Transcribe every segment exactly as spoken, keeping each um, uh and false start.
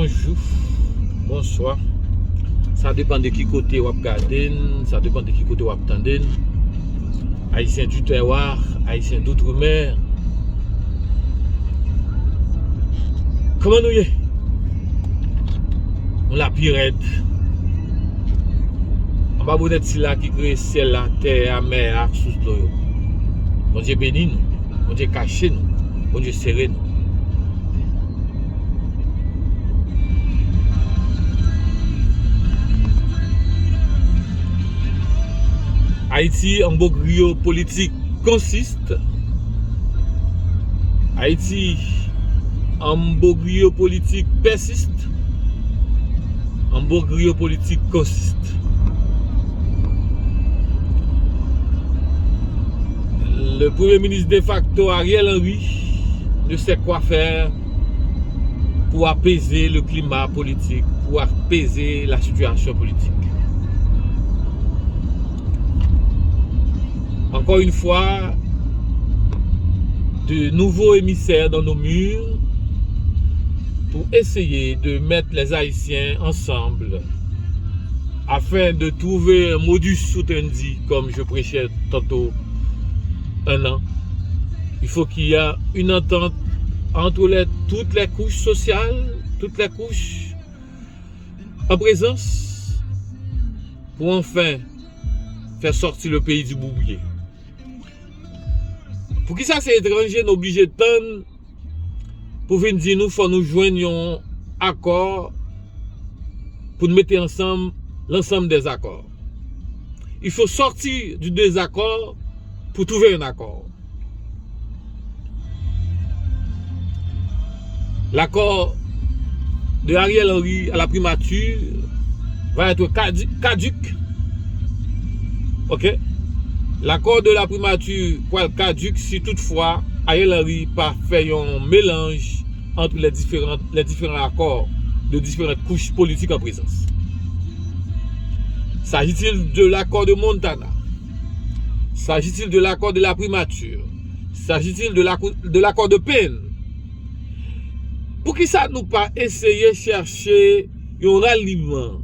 Bonjou, bonswa. Sa depann de ki kote w ap gade n, sa depann de ki kote w ap tande n. Ayisyen di tèwa, Ayisyen doutremè. Kòman nou ye? Nou la pi rèd. Anba bonèt sila ki kreye syèl la, tè a, mè a, sous dlo yo. Bondye beni nou. Bondye kache nou. Bondye sere nou. Ayiti, anbogriyo politik konsiste. Ayiti, anbogriyo politik pèsiste. Anbogriyo politik konsiste. Le Premier ministre de facto Ariel Henry ne sait quoi faire pour apaiser le climat politique, pour apaiser la situation politique. Encore une fois, de nouveaux émissaires dans nos murs pour essayer de mettre les Haïtiens ensemble afin de trouver un modus operandi, comme je prêchais tantôt un an. Il faut qu'il y a une entente entre les, toutes les couches sociales, toutes les couches en présence, pour enfin faire sortir le pays du bourbier. Poukisa se etranje n oblije tann pou vin di nou fò nou jwenn yon akò pou n mete ansanm l'ensemble des accords? Il faut sortir du désaccord pour trouver un accord. L'accord de Ariel Henry à la primature va être cadi- caduc. Ok? L'accord de la primature pral caduc si toutefois Ariel Henry pa fè yon mélange entre les différents, les différents accords de différentes couches politiques en présence. S'agit-il de l'accord de Montana? S'agit-il de l'accord de la primature? S'agit-il de l'accord de Penn? Poukisa nou pa eseye chèche yon raliman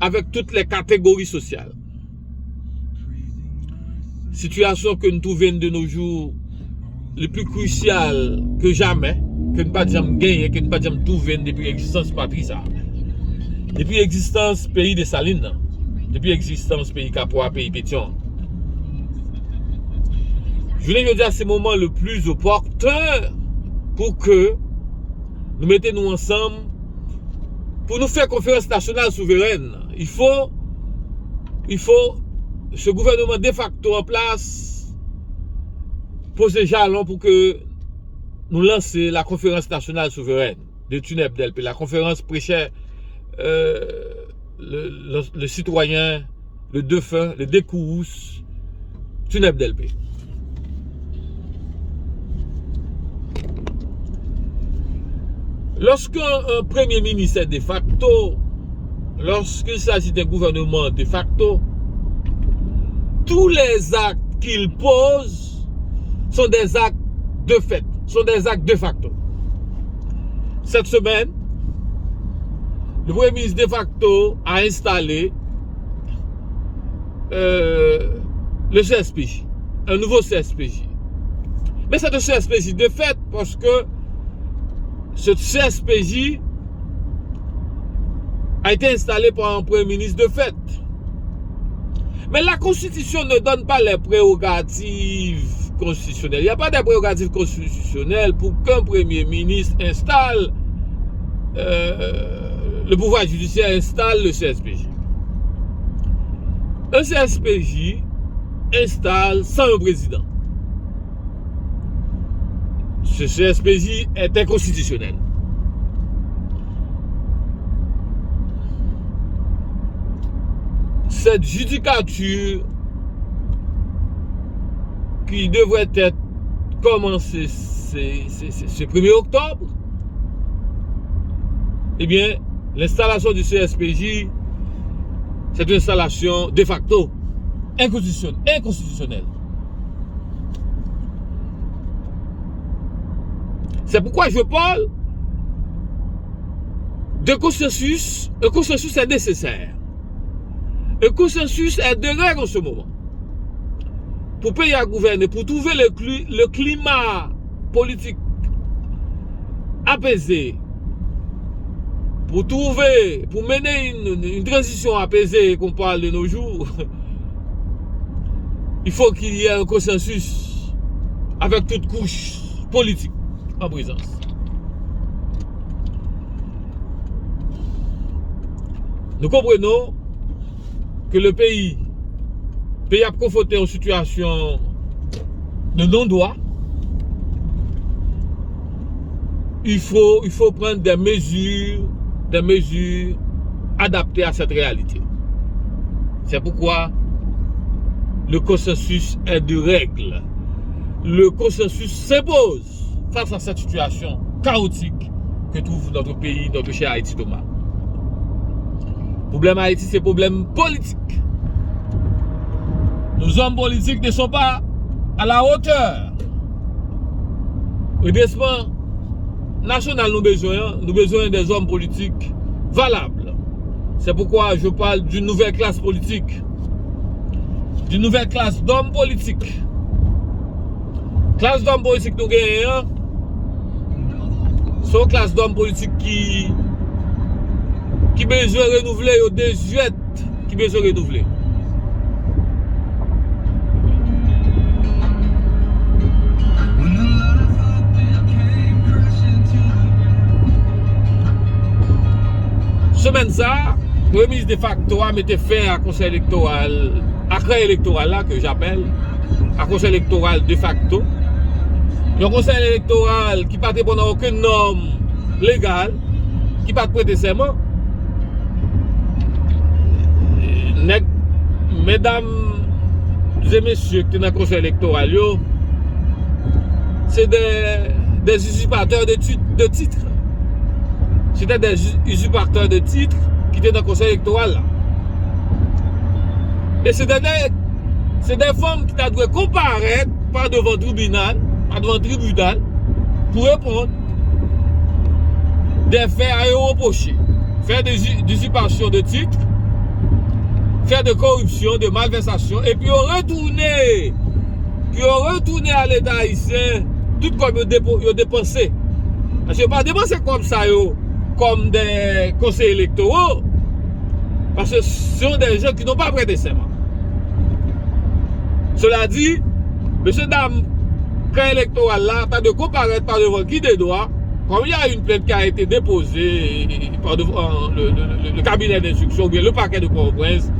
avèk tout lè kategori sosyal? Sitiyasyon ke n twouve n de nos jours li pli krisyal ke jamè, ke n pa t janm genyen, ke n pa t janm twouve n depi egzistans patri sa a. Depi egzistans peyi Desalin nan, depi egzistans peyi Kapwa, peyi Petyon. Jounen jodi a se moman le plus opportun pou ke nou mete nou ansanm pou nou fè konferans nasyonal souverèn. Il faut, il faut ce gouvernement de facto en place poze jalon pou ke nou lanse la conférence nationale souveraine de Tuneb Delpe, la conférence prêchait euh, le, le, le citoyen, le défunt, le décourous Tuneb Delpe. Lorsqu'un un premier ministre est de facto, lorsqu'il s'agit d'un gouvernement de facto, tous les actes qu'il pose sont des actes de fait, sont des actes de facto. Cette semaine, le Premier ministre de facto a installé euh, le C S P J, un nouveau C S P J. Mais c'est un C S P J de fait parce que ce C S P J a été installé par un premier ministre de fait. Mais la Constitution ne donne pas les prérogatives constitutionnelles. Il n'y a pas de prérogatives constitutionnelles pour qu'un premier ministre installe euh, le pouvoir judiciaire installe le C S P J. Un C S P J installe sans un président. Ce C S P J est inconstitutionnel. Cette judicature qui devrait être commencée ce, ce, ce, ce premier octobre, eh bien, l'installation du C S P J, c'est une installation de facto inconstitutionnelle. C'est pourquoi je parle De consensus, un consensus est nécessaire. Un consensus est de règle en ce moment. Pou peyi a gouvène, pou twouve le, cli- le climat politique apaisé, pou twouve, pou mennen une, une transition apaisée qu'on parle de nos jours, il faut qu'il y ait un consensus avec toute couche politique en présence. Nou konprann ke le peyi, peyi ap konfwonte yon sitiyasyon de non-droit. Il faut, il faut prendre des mesures, des mesures adaptées à cette réalité. C'est pourquoi le consensus est de règle. Le consensus s'impose face à cette situation chaotique que trouve notre pays, notre cher Haïti Thomas. Pwoblèm Ayiti se pwoblèm politik. Nos hommes politiques ne sont pas à la hauteur. Redresman nasyonal nou bezwen an, nou bezwen des hommes politiques valables. C'est pourquoi je parle d'une nouvelle classe politique. D'une nouvelle classe d'hommes politiques. Klas dòm politik nou genyen an, se yon klas dòm politik ki, ki bezwen renouvle, yo dezyèt ki bezwen renouvle. Semèn sa a, premye minis defakto a mete fen a konsèy elektoral, a krèy elektoral la, ke j'appelle, a konsèy elektoral defakto. Yon konsèy elektoral ki pa t reponn a okenn nòm legal, ki pa t prete sèman. Nèg, medam e mesye ki te nan konsèy elektoral yo, se de, des usurpateurs de tit, de titre. Se te des usurpateurs de titre ki te nan konsèy elektoral la. E se de, se de fanm ki ta dwe konparèt pa devan tribinal, pa devan tribinal, pou reponn de fè a yo repwoche. Fè de usurpasyon de tit, fè de koripsyon, de malvèsasyon, epi yo retounen, pou yo retounen a Leta ayisyen, tout kòb yo depo-, yo depanse. Paske yo pa depanse kòb sa yo kòm de konseye elektoro, paske ce sont des gens qui n'ont pas prêté serment. Cela dit, mesye dam, kan elektoral la, ta dwe konparèt pa devan ki de dwa, comme il y a une plainte qui a été déposée par devant le, le, le, le cabinet d'instruction ou bien le parquet de Port-au-Prince,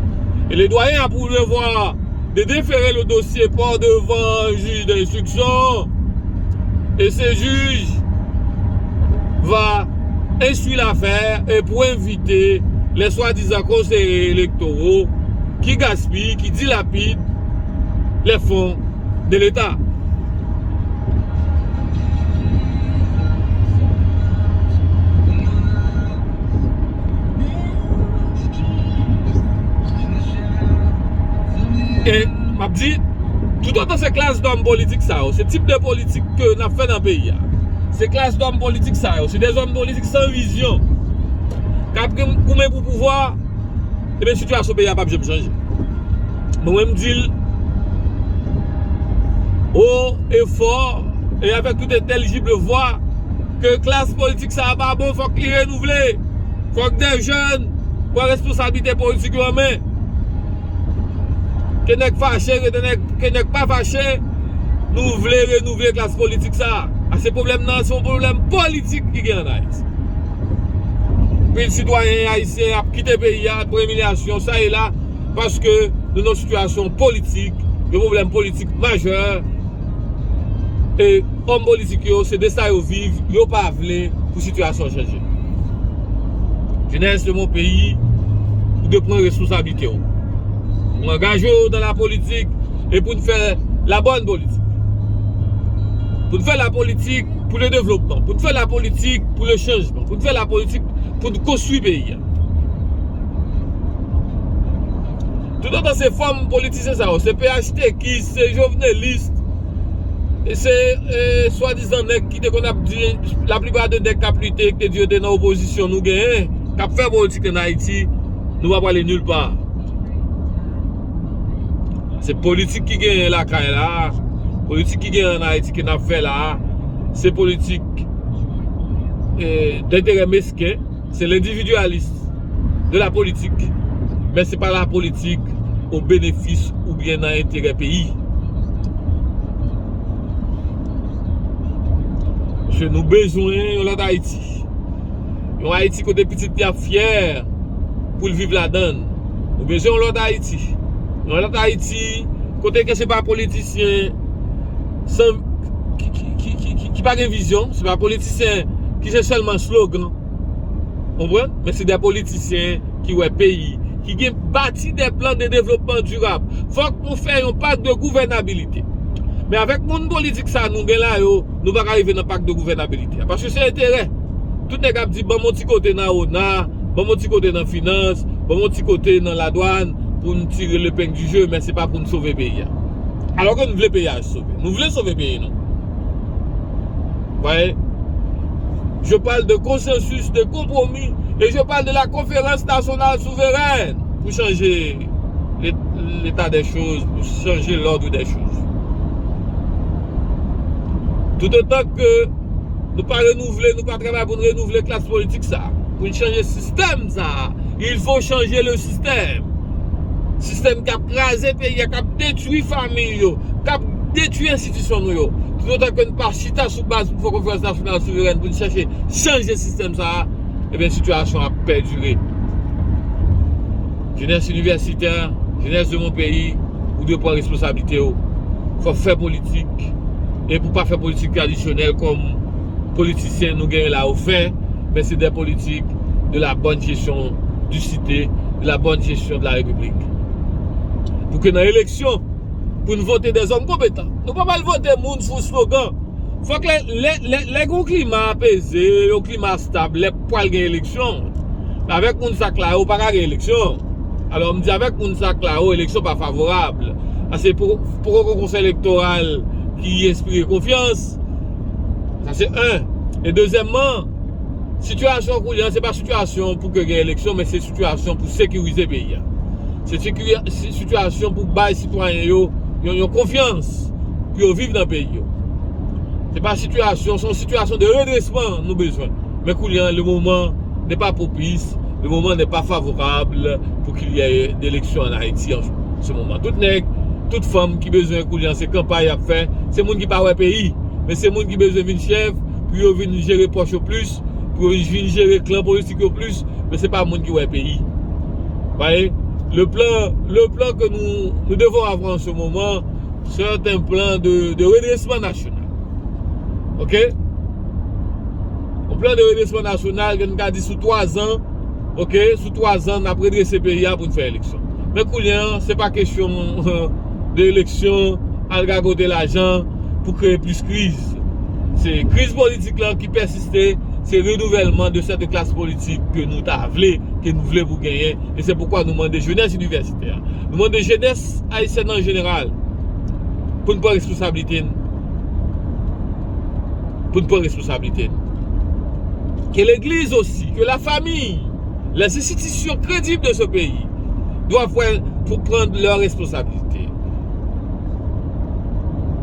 et le doyen a pour devoir de déférer le dossier par devant un juge d'instruction, et ce juge va instruire l'affaire et pour inviter les soi-disant conseillers électoraux qui gaspillent, qui dilapident les fonds de l'État. E m ap di, toutotan se klas dòm politik sa yo, se tip de politik ke n ap fè nan peyi a, se klas dòm politik sa yo, se de zòm politik san vizyon, k ap goumen pou pouvwa, ebyen, sitiyasyon peyi a p ap janm chanje. Mwen menm, m di l haut et fort, et avec toute intelligible voix, ke klas politik sa a pa bon, fòk li renouvle. Fòk de jèn pran responsablite politik yo an men. Ke nèg fache, ke nèg, ke nèg pa fache, nou vle renouvle klas politik sa a. Paske pwoblèm nan, se yon pwoblèm politik ki gen an Ayiti. Anpil sitwayen ayisyen ap kite peyi a, pran imilyasyon, sa e la, paske nou nan sitiyasyon politik, yon pwoblèm politik majè. E òm politik yo, se de sa yo viv, yo pa vle pou sitiyasyon chanje. Jeunesse de mon pays, ou dwe pran responsablite w. Ou angaje w dans la politique e pou n fè la bonne politique. Pou n fè la politik pou le devlopman, pou n fè la politik pou le chanjman, pou n fè la politik pou n konstwi peyi a. Toutotan se fòm politisyen sa yo, se P H T kis, se jovenelis, Se, e, swadizan nèg ki te konn ap di, laplipa de nèg k ap lite, ki te di yo te nan opozisyon, nou genyen, k ap fè politik ann Ayiti, nou pa prale nil pa. Se politik ki genyen lakay la, politik ki genyen ann Ayiti ke n ap fè la, se politik, e, denterè mesken, se lendividyalis de la politik, men se pa la politik o benefis oubyen nan enterè peyi. Paske nou bezwen yon lòt Ayiti. Yon Ayiti kote pitit li ap fyè pou l viv ladan l. Nou bezwen yon lòt Ayiti. Yon lòt Ayiti kote ke se pa politisyen san, ki, ki, ki, ki, ki, ki pa gen vizyon, se pa politisyen ki se sèlman slogan. Konprann? Men se de politisyen ki wè peyi, ki gen bati de plan de devlopman dirab. Fòk nou fè yon pak de gouvènabilite. Men avèk moun politik sa nou gen la yo, nou pa ka rive nan pak de gouvènabilite a. Paske se enterè. Tout nèg ap di, "Ban m yon ti kote nan ona, ban m yon ti kote nan finans, ban m yon ti kote nan ladwàn pou n tire lepeng di je," men se pa pou n sove peyi a. Alò ke nou vle peyi a sove. Nou vle sove peyi nou. Voyez? Je parle de consensus, de compromis, et je parle de la conférence nationale souveraine pour changer l'é-, l'état des choses, pour changer l'ordre des choses. Tout autant que nou pa renouvle, nou pa travay pou n renouvle klas politik sa, pou n chanje sistèm sa, il faut changer le système. Sistèm k ap kraze peyi a, k ap detwi fanmi yo, k ap detwi enstitisyon nou yo. Tout otan ke n pa chita sou baz pou fè konferans nasyonal souverèn pou n chèche chanje sistèm sa a, ebyen, sitiyasyon ap pèdire. Jenès inivèsitè, jenès de mon peyi, ou dwe pran responsablite w. Fò w fè politik. E pou pa fè politik tradisyonèl kòm politisyen nou genyen la yo fè, men se de politik de la bonne gestion du cité, de la bonne gestion de la République. Pou ke nan eleksyon, pou n vote de zòm konpetan. Nou pa pral vote moun sou slogan. Fòk lè, lè, lè, lè gen yon klima apeze, yon klima stab, lè pral gen eleksyon. Men avèk moun sa k la yo, pa ka gen eleksyon. Alò, m di avèk moun sa k la yo, eleksyon pa favorab. Paske pou, poko gen konsèy elektoral ki enspire konfyans. Sa se en. E dezyèmman, sitiyasyon kounye a, se pa sitiyasyon pou ke gen eleksyon, men se sitiyasyon pou sekirize peyi a. Se sekiri-, si-, sitiyasyon pou bay sitwayen yo yon, yon konfyans pou yo viv nan peyi yo. Se pa sitiyasyon, se yon sitiyasyon de redresman nou bezwen. Men kounye a, le moment n'est pas propice, le moment n'est pas favorable pour qu'il y ait d'élections en Haïti en ce moment. Tout nèg, tout fanm ki bezwen kounye a, se kanpay y ap fè, se moun ki pa wè peyi, men se moun ki bezwen vin chèf, pou yo vin jere pòch yo plis, pou yo vin jere klan politik yo plis, men se pa moun ki wè peyi. Voyez, le plan, le plan que nous, nous devons avoir en ce moment, c'est un plan de, de redressement national. OK? Un plan de redressement national, ke nou ka di sou twa zan, OK, sou twa zan, n ap redrese peyi a pou n fè eleksyon. Men kounye a, se pa kesyon de eleksyon, al gagote lajan pou kreye plis kriz. Se kriz politik la ki pèsiste, se renouvèlman de cette classe politique ke nou ta vle, ke nou vle pou genyen. E se poukwa nou mande jenès inivèsitè a, nou mande jenès ayisyèn an jeneral, pou n pran responsablite n. Pou n pran responsablite n. Que l'Église aussi, que la famille, les institutions crédibles de ce pays doivent prendre, pour prendre leurs responsabilités.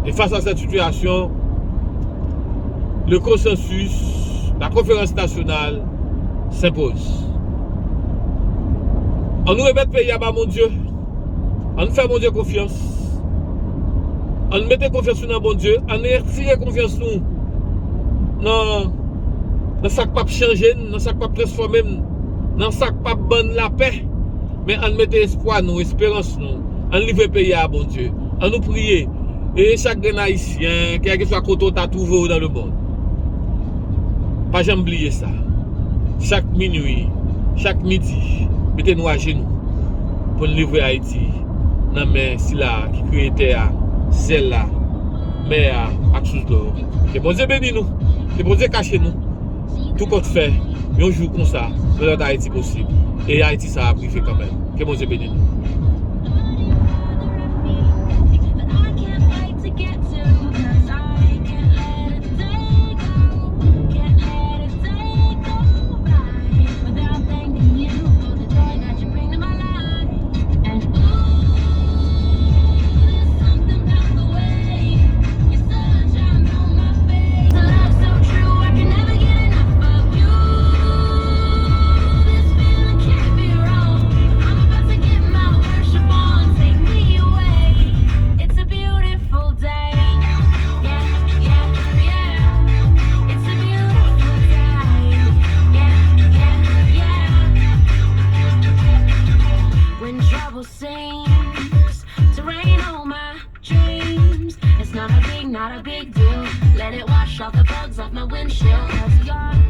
Et face à cette situation, le consensus, la conférence nationale s'impose. Ann nou remèt peyi a ba Bondye. Ann fè Bondye konfyans. Ann mete konfyans nou nan Bondye. Ann retire konfyans nou nan, nan sa k p ap chanje n, nan sa k p ap transfòme n, nan sa k p ap ban n lapè. Men ann mete espwa nou, esperans nou. Ann livre peyi a a Bondye. Ann nou priye. E chak grenn Ayisyen, kèlkeswa kote w ta twouve w dans le monde, pa janm bliye sa. Chak minui, chak midi, mete nou ajenou pou n livre Ayiti nan men sila ki kreye tè a, syèl la, mè a ak sous dlo yo. Ke Bondye beni nou. Ke Bondye kache nou. Tou kont fè, yon jou konsa, yon lòt Ayiti posib. E Ayiti sa ap rive kanmenm. Ke Bondye beni nou. Seems to rain on my dreams. It's not a big, not a big deal. Let it wash off the bugs off my windshield. 'Cause you're